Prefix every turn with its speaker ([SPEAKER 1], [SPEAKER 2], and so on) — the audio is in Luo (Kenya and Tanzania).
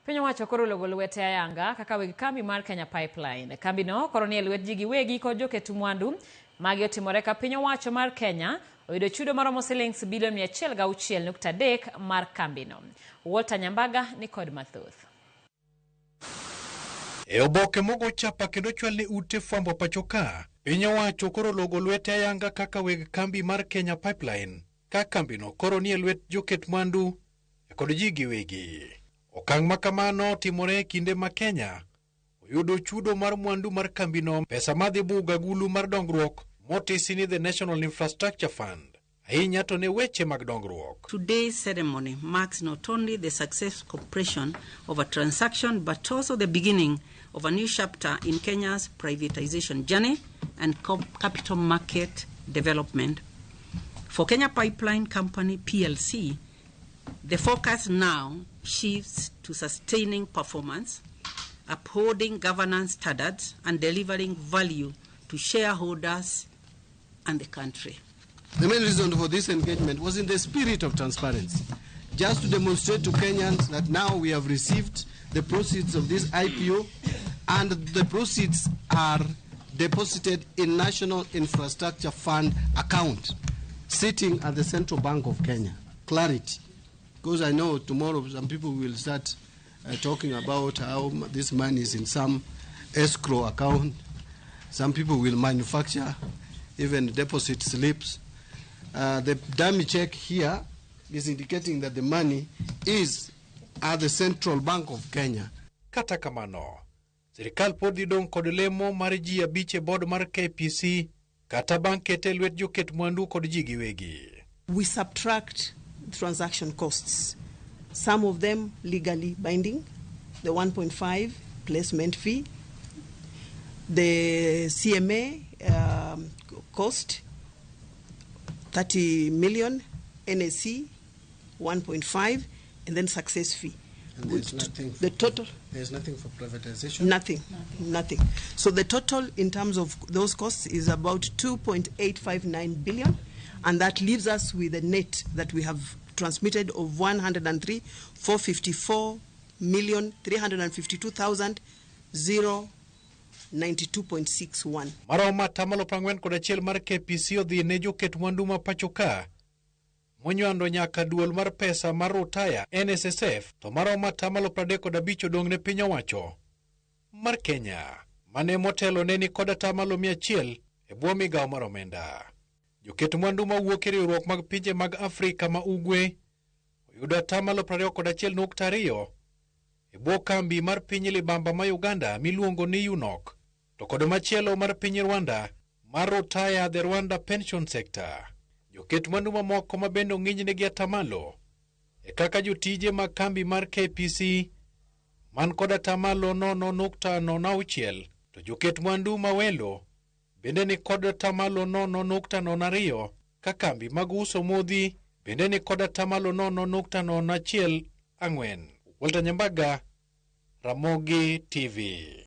[SPEAKER 1] Piny owacho koro ologo lwete ayanga kaka weg kambi mar Kenya Pipeline. Kambino koro nie lwet ji giwegi kod joket mwandu. Magi otimore ka piny owacho mar Kenya oyudo chudo maromo silings bilion 106.3 mar kambino. Walter Nyambaga ni kod mathoth.
[SPEAKER 2] E oboke mogo chapa kendo chwal ne ute fwambo pacho ka, piny owacho koro ologo lwete ayanga kaka weg kambi mar Kenya Pipeline, ka kambino koro nie lwet joket mwandu kod ji giwegi. Okang' ma kamano otimore e kinde ma Kenya oyudo chudo mar mwandu mar kambino, pesa madhi bugo agulu mar dongruok motisi ni the National Infrastructure Fund, ahinya to ne weche mag dongruok.
[SPEAKER 3] Today's ceremony marks not only the successful completion of a transaction but also the beginning of a new chapter in Kenya's privatization journey and capital market development. For Kenya Pipeline Company PLC, the focus now shifts to sustaining performance, upholding governance standards, and delivering value to shareholders and the country.
[SPEAKER 4] The main reason for this engagement was in the spirit of transparency, just to demonstrate to Kenyans that now we have received the proceeds of this IPO and the proceeds are deposited in National Infrastructure Fund account sitting at the Central Bank of Kenya. Clarity. Because I know tomorrow some people will start talking about how this money is in some escrow account. Some people will manufacture even deposit slips. The dummy check here is indicating that the money is at the Central Bank of Kenya.
[SPEAKER 2] Kata kamano, sirikal pod dhi dong' kod lemo mar ji 5 e board mar KPC kata bang' kete e lwet joket mwandu kod ji giwegi.
[SPEAKER 5] We subtract transaction costs, some of them legally binding, the 1.5 placement fee, the CMA cost 30 million, NSE 1.5, and then success fee.
[SPEAKER 4] And there's nothing
[SPEAKER 5] The total.
[SPEAKER 4] There's nothing for privatization?
[SPEAKER 5] Nothing, nothing. So the total in terms of those costs is about 2.859 billion, and that leaves us with a net that we have transmitted of one hundred and three, four fifty-four million, three hundred and fifty-two thousand, zero ninety-two point six one.
[SPEAKER 2] Maromo atamalo prang'wen kod achiel mar KPC odhi ne joket mwandu ma pacho ka monywando nyaka duol mar pesa mar Rutaya NSSF, to maromo atamalo pradek kod abich odong' ne piny owacho mar Kenya mane motelo ne ni kod atamalo mia achiel e bwo migawo mar omenda. Joket mwandu mawuok e riwruok mag pinje mag Afrika ma Ugwe oyudo atamalo prariyo kod achiel nukta ariyo e bwo kambi mar piny libamba ma Uganda miluongo ni UNOC, to kod machielo mar piny Rwanda mar Rutaya the Rwanda Pension Sector. Joket mwandu mamoko ma bende ong'injnegi atamalo e kaka jotije mag kambi mar KPC man kod atamalo 0.06, to joket mwandu mawelo bende ni kod atamalo 0.02, ka kambi mag uso modhi bende ni kod atamalo 0.014. Walter Nyambaga, Ramogi TV.